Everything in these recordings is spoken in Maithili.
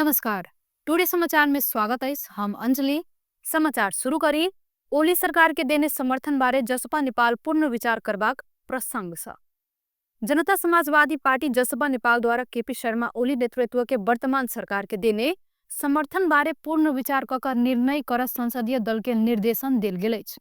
नमस्कार, टुडे समाचार में स्वागत अछि। हम अंजलि। समाचार शुरू करी ओली सरकार के देने समर्थन बारे जसपा नेपाल पूर्ण विचार करबाक प्रसंग सँ। जनता समाजवादी पार्टी जसपा नेपाल द्वारा केपी शर्मा ओली नेतृत्व के वर्तमान सरकार के देने समर्थन बारे पूर्ण विचार क क निर्णय कर संसदीय दल के निर्देशन देल गेल अछि।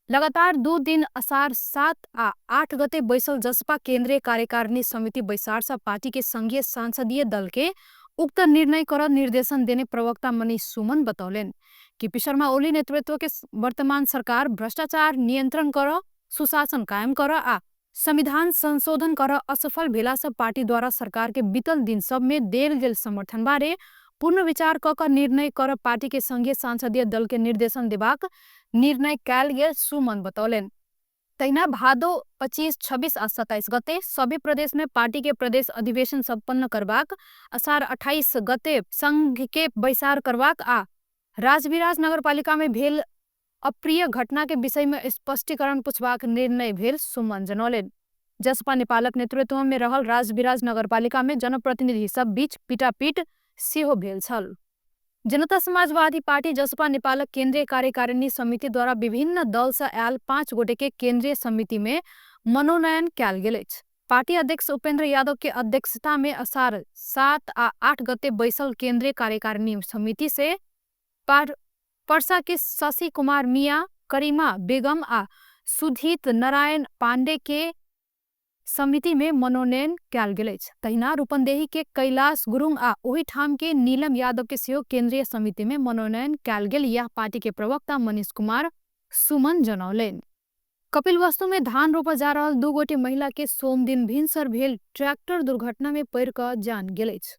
लगातार 2 दिन असार 7 आ 8 गते बैसल जसपा केंद्रीय कार्यकारिणी समिति बैसार सँ पार्टी के संघीय संसदीय दल के उक्त निर्णय कर निर्देशन देने प्रवक्ता मनीष सुमन बतौलन। केपी शर्मा ओली नेतृत्व के वर्तमान सरकार भ्रष्टाचार नियंत्रण कर, सुशासन कायम कर आ संविधान संशोधन कर असफल भेला सँ पार्टी द्वारा सरकार के बीतल दिन सब में देल गेल समर्थन बारे पूर्ण विचार क क निर्णय कर पार्टी के संघीय संसदीय दल के निर्देशन देबाक निर्णय कयल गेल सुमन बतौलन। तहिना भादो 25, 26 आ 27 गते सभी प्रदेश में पार्टी के प्रदेश अधिवेशन सम्पन्न करबाक, असार 28 गते संघ के बैसार करबाक आ राजविराज नगरपालिका में भेल अप्रिय घटना के विषय में स्पष्टीकरण पूछबाक निर्णय भेल सुमन जनौलन। जसपा नेपालक नेतृत्व में रहल राजविराज नगरपालिका में जनप्रतिनिधि सब बीच पीटापीट सेहो भेल छल। जनता समाजवादी पार्टी जसपा नेपालक केंद्रीय कार्यकारिणी समिति द्वारा विभिन्न दल से आयल 5 गोटे के केंद्रीय समिति में मनोनयन कयल गेल अछि। पार्टी अध्यक्ष उपेंद्र यादव के अध्यक्षता में असार 7 आ 8 गते बैसल केंद्रीय कार्यकारिणी समिति से परसा के शशि कुमार मिया, करीमा बेगम आ सुधीत नारायण पांडे के समिति में मनोनयन कयल गेल अछि। तहिना रूपन्देही के कैलाश गुरुंग आ ओहि ठाम के नीलम यादव के सेहो केंद्रीय समिति में मनोनयन कयल गेल, यह पार्टी के प्रवक्ता मनीष कुमार सुमन जनौलनि। कपिलवस्तु में धान रोपा जा रहल 2 गोटे महिला के सोम दिन भिनसर भेल ट्रैक्टर दुर्घटना में पड़ि कऽ जान गेल अछि।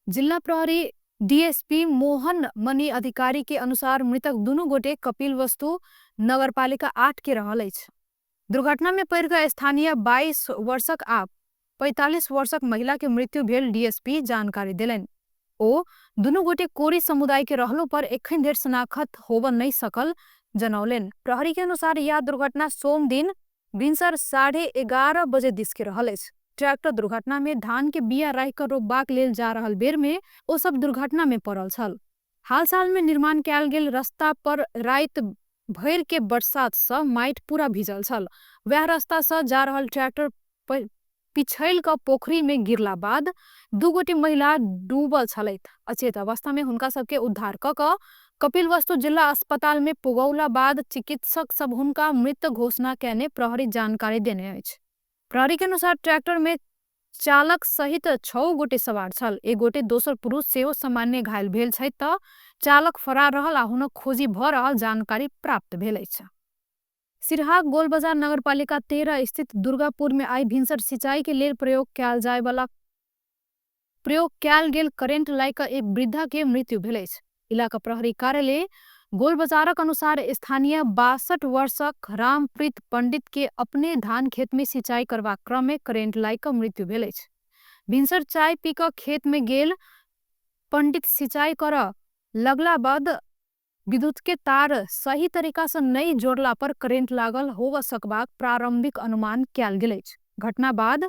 जिला प्रहरी डीएसपी मोहन मणि अधिकारी के अनुसार मृतक दुनू गोटे कपिलवस्तु नगरपालिका 8 के रहल अछि। दुर्घटना में पड़ि कऽ स्थानीय 22 वर्षक आ 45 वर्षक महिला के मृत्यु भेल डीएसपी जानकारी देलनि। ओ दुनू गोटे कोरी समुदाय के रहलो पर एखन धरि शनाखत होब नहि सकल जनौलनि। प्रहरी के अनुसार यह दुर्घटना सोम दिन भिनसर 11:30 बजे दिस के रहल अछि। ट्रैक्टर दुर्घटना में धान के बिया राखि कऽ रोपबाक लेल जा रहल बेर में ओ सब दुर्घटना में पड़ल छल। हाल साल में निर्माण कयल गेल रास्ता पर राति भरि के बरसात सँ माटि पूरा भीजल छल। वएह रास्ता सँ जा रहल ट्रैक्टर पिछैल कऽ पोखरी में गिरला बाद 2 गोटे महिला डूबल छलथि। अचेत अवस्था में हुनका सबके उद्धार कऽ कऽ कपिलवस्तु जिला अस्पताल में पुगौला बाद चिकित्सक सब हुनका मृत घोषणा कयने प्रहरी जानकारी देने अछि। प्रहरी के अनुसार ट्रैक्टर में चालक सहित 6 गोटे सवार छल। 1 गोटे दोसर पुरुष सेहो सामान्य घायल भेल छथि तऽ चालक फरार रहल आ हुनक खोजी भऽ रहल जानकारी प्राप्त भेल अछि। सिरहाक गोलबजार नगरपालिका 13 स्थित दुर्गापुर में आई भिनसर सिंचाई के लेल प्रयोग कयल जाय वाला प्रयोग कयल गेल करेंट लागि कऽ एक वृद्धा के मृत्यु भेल अछि। इलाका प्रहरी कार्यालय गोलबजारक अनुसार स्थानीय 62 वर्षक रामप्रीत पंडित के अपने धान खेत में सिंचाई करबाक क्रम में करेंट लागि कऽ मृत्यु भेल अछि। भिनसर चाय पी कऽ खेत में गेल पंडित सिंचाई करऽ लगला बाद विद्युत के तार सही तरीका से नहीं जोड़ला पर करेंट लागल होव सकबाक प्रारंभिक अनुमान कयल गेल अछि। घटना बाद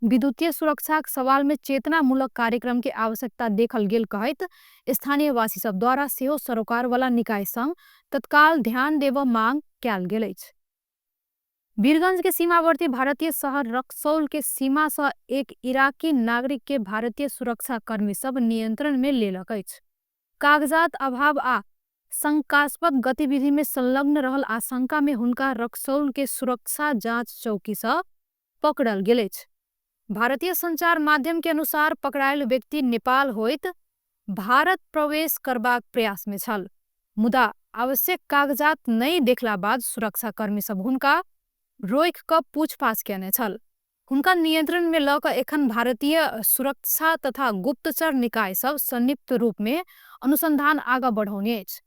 विद्युतीय सुरक्षाक सवाल में चेतनामूलक कार्यक्रम के आवश्यकता देखल गेल कहैत स्थानीयवासी सब द्वारा सेहो सरोकार वाला निकाय संग तत्काल ध्यान देव मांग कयल गेल अछि। वीरगंज के सीमावर्ती भारतीय शहर रक्सौल के सीमा से एक इराकी नागरिक के भारतीय सुरक्षा कर्मी सब नियंत्रण में लेलक अछि। कागजात अभाव आ शंकास्पद गतिविधि में संलग्न रहल आशंका में हुनका रक्सौल के सुरक्षा जांच चौकी से पकड़ल गेल अछि। भारतीय संचार माध्यम के अनुसार पकड़ायल व्यक्ति नेपाल होइत भारत प्रवेश करबाक प्रयास में छल, मुदा आवश्यक कागजात नहीं देखला बाद सुरक्षा कर्मी सब हुनका रोकि कऽ पूछपाछ केने छल। हुनका नियंत्रण में लऽ कऽ एखन भारतीय सुरक्षा तथा गुप्तचर निकाय सब संयुक्त रूप में अनुसंधान आगा बढ़ौने अछि।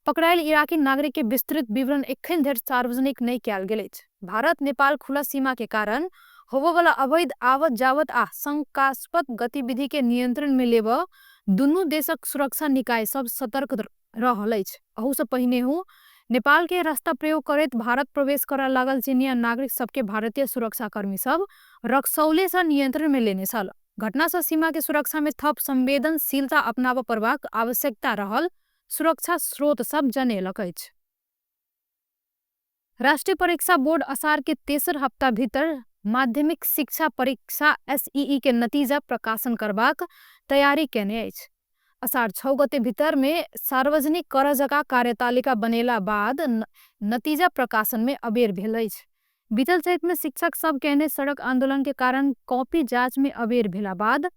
पकड़ायल इराकी नागरिक के विस्तृत विवरण एखन धरि सार्वजनिक नहीं कयल गेल अछि। भारत नेपाल खुला सीमा के कारण होबयवला अवैध आवत जावत आ शंकास्पद गतिविधि के नियंत्रण में लेबऽ दुनू देशक सुरक्षा निकाय सब सतर्क रहल अछि। अहू से पहिनेहु नेपाल के रास्ता प्रयोग करैत भारत प्रवेश करऽ लागल चीनिया नागरिक सबके भारतीय सुरक्षा कर्मी सब रक्सौले से नियंत्रण में लेने छल। घटना से सीमा के सुरक्षा में थप संवेदनशीलता अपनाबऽ पड़बाक आवश्यकता रहल सुरक्षा स्रोत सब जनेलक अछि। राष्ट्रीय परीक्षा बोर्ड असार के तेसर हफ्ता भीतर माध्यमिक शिक्षा परीक्षा एसईई के नतीजा प्रकाशन करबाक तैयारी केने अछि। असार 6 गते भीतर में सार्वजनिक कर जका कार्यतालिका बनेला बाद नतीजा प्रकाशन में अबेर भेल अछि। बीतल चैत में शिक्षक सब कहने सड़क आंदोलन के कारण कॉपी जांच में अबेर भेला बाद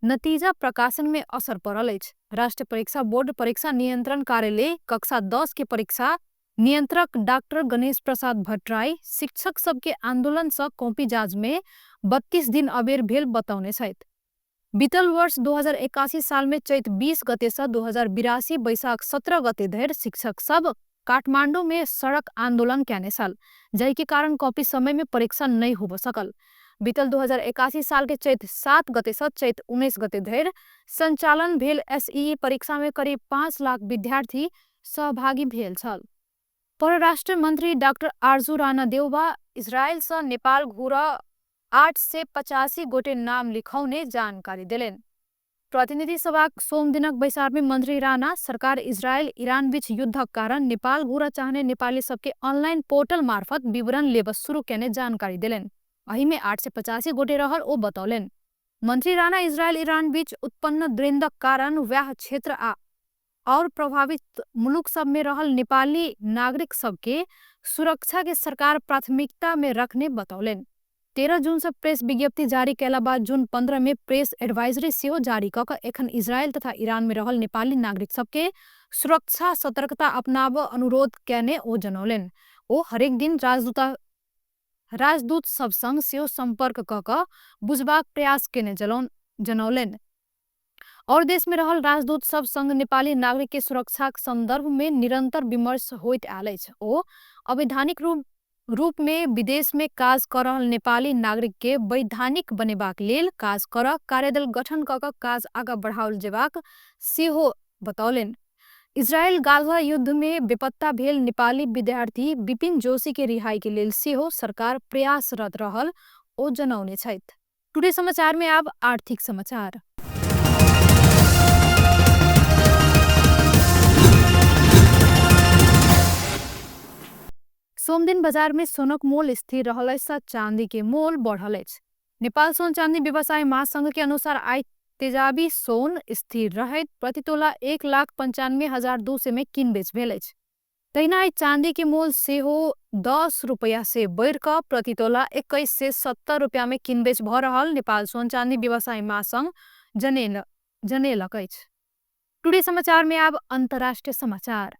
नतीजा प्रकाशन में असर पड़ल अछि। राष्ट्रीय परीक्षा बोर्ड परीक्षा नियंत्रण कार्यालय कक्षा 10 के परीक्षा नियंत्रक डॉक्टर गणेश प्रसाद भट्टराई शिक्षक सबके आंदोलन से कॉपी जांच में 32 दिन अबेर भेल बतौने छथि। बीतल वर्ष 2081 साल में चैत 20 गते से 2082 बैसाख 17 गते धरि शिक्षक सब काठमांडू में सड़क आंदोलन केने छल, जाहि के कारण कॉपी समय में परीक्षा नहीं होब सकल। बीतल 2081 साल के चैत 7 गते से चैत 19 गते धरि संचालन भेल एसईई परीक्षा में करीब 5 लाख विद्यार्थी सहभागी भेल छल। परराष्ट्र मंत्री डॉक्टर आरजू राणा देउबा इजरायल से नेपाल घुर 885 गोटे नाम लिखौने जानकारी देलनि। प्रतिनिधि सभा सोमदिनक बैसार में मंत्री राणा सरकार इजरायल ईरान बीच युद्धक कारण नेपाल घुर चाहने नेपाली सबके ऑनलाइन पोर्टल मार्फत विवरण लेब शुरू केने जानकारी देलनि। एहि में 885 गोटे रहल ओ बतौलनि। मंत्री राणा इजरायल ईरान बीच उत्पन्न द्वंद्वक कारण वएह क्षेत्र आ और प्रभावित मुलुक सब में रहल नेपाली नागरिक सबके सुरक्षा के सरकार प्राथमिकता में रखने बतौलनि। 13 जून से प्रेस विज्ञप्ति जारी कैला बाद जून 15 में प्रेस एडवाइजरी सेहो जारी कऽ के एखन इजरायल तथा ईरान में रहल नेपाली नागरिक सबके सुरक्षा सतर्कता अपनाब अनुरोध केने ओ जनौलनि। ओ हरेक दिन राजदूत सब संग सेहो संपर्क कऽ के बुझबाक प्रयास केने जनौलनि। और देश में रहल राजदूत सब संग नेपाली नागरिक के सुरक्षा के संदर्भ में निरंतर विमर्श होइत आयल अछि। ओ अवैधानिक रूप में विदेश में काज कर रहल नेपाली नागरिक के वैधानिक बनेबाक लेल काज कर कार्यदल गठन कऽ के काज आगा बढ़ाओल जेबाक सेहो बतौलनि। इजरायल गाजा युद्ध में बेपत्ता भेल नेपाली विद्यार्थी विपिन जोशी के रिहाई के लेल सेहो सरकार प्रयासरत रहल ओ जनौने छथि। टुडे समाचार में आब आर्थिक समाचार। सोमदिन बाजार में सोनक मोल स्थिर रहल अछि, चांदी के मोल बढ़ल अछि। नेपाल सोन चांदी व्यवसाय महासंघ के अनुसार आइ तेजाबी सोन स्थिर रहैत प्रति तोला 1,95,200 में किन बेच भेल अछि। तहिना आइ चांदी के मोल सेहो 10 रुपया से बढ़ि कऽ प्रति तोला 2170 रुपया में किन बेच भऽ रहल नेपाल सोन चांदी व्यवसाय महासंघ जनेलक अछि। टुडे समाचार में आब अंतर्राष्ट्रीय समाचार।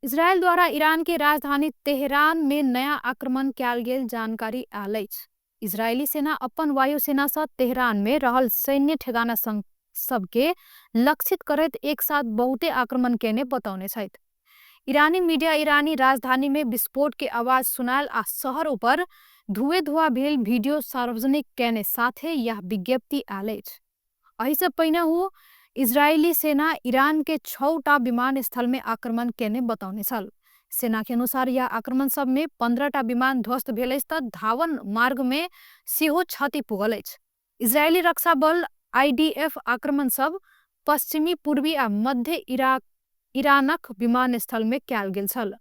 इजरायल द्वारा ईरान के राजधानी तेहरान में नया आक्रमण कयल गेल जानकारी आयल अछि। इजरायली सेना अपन वायुसेना से तेहरान में रहल सैन्य ठेगाना सबके लक्षित करैत एक साथ बहुते आक्रमण केने बतौने छथि। ईरानी मीडिया ईरानी राजधानी में विस्फोट के आवाज सुनायल आ शहर ऊपर धुएं धुआं भेल वीडियो सार्वजनिक केने साथे यह विज्ञप्ति आयल अछि। एहि से पहिने इजरायली सेना ईरान के 6टा विमानस्थल में आक्रमण केने बतौने छल। सेना के अनुसार यह आक्रमण सब में 15टा विमान ध्वस्त भेल अछि त धावन मार्ग में सेहो क्षति पुगल अछि। इजरायली रक्षा बल आईडीएफ आक्रमण सब पश्चिमी, पूर्वी आ मध्य ईरानक विमानस्थल में कयल गेल छल।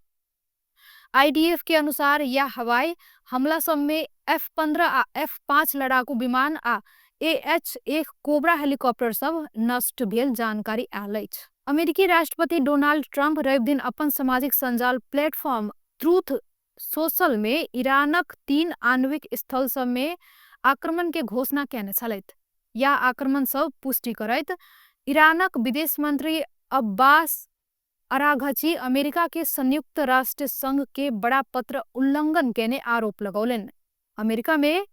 आईडीएफ के अनुसार यह हवाई हमला सब में F-15 आ F-5 लड़ाकू विमान आ AH-1 कोबरा हेलीकॉप्टर सब नष्ट भेल जानकारी आयल अछि। अमेरिकी राष्ट्रपति डोनाल्ड ट्रंप रविदिन अपन सामाजिक संजाल प्लेटफॉर्म ट्रूथ सोशल में ईरानक 3 आणविक स्थल सब में आक्रमण के घोषणा केने छलथि। यह आक्रमण सब पुष्टि करैत ईरानक विदेश मंत्री अब्बास अराघची अमेरिका के संयुक्त राष्ट्र संघ के बड़ा पत्र उल्लंघन केने आरोप लगौलनि। अमेरिका में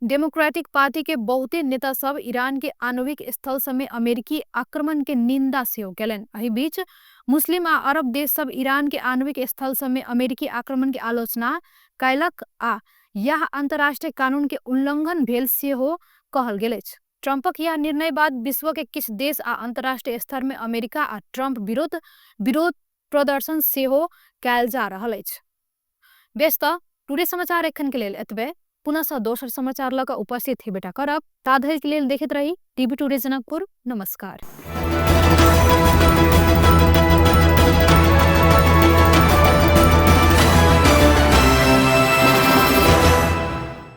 डेमोक्रेटिक पार्टी के बहुते नेता सब ईरान के आणविक स्थल सब में अमेरिकी आक्रमण के निंदा सेहो केलनि। एहि बीच मुस्लिम आ अरब देश सब ईरान के आणविक स्थल सब में अमेरिकी आक्रमण के आलोचना कयलक आ यह अंतर्राष्ट्रीय कानून के उल्लंघन भेल सेहो कहल गेल अछि। ट्रंपक यह निर्णय बाद विश्व के किछु देश आ अंतर्राष्ट्रीय स्तर में अमेरिका आ ट्रंप विरुद्ध विरोध प्रदर्शन सेहो कयल जा रहल अछि। बेस तऽ टुडे समाचार एखन के लेल एतबे। पुनः दोसर समाचार लऽ कऽ उपस्थित हेबेटा करब, ता धरि के लेल देखैत रही टीवी टुडे जनकपुर। नमस्कार।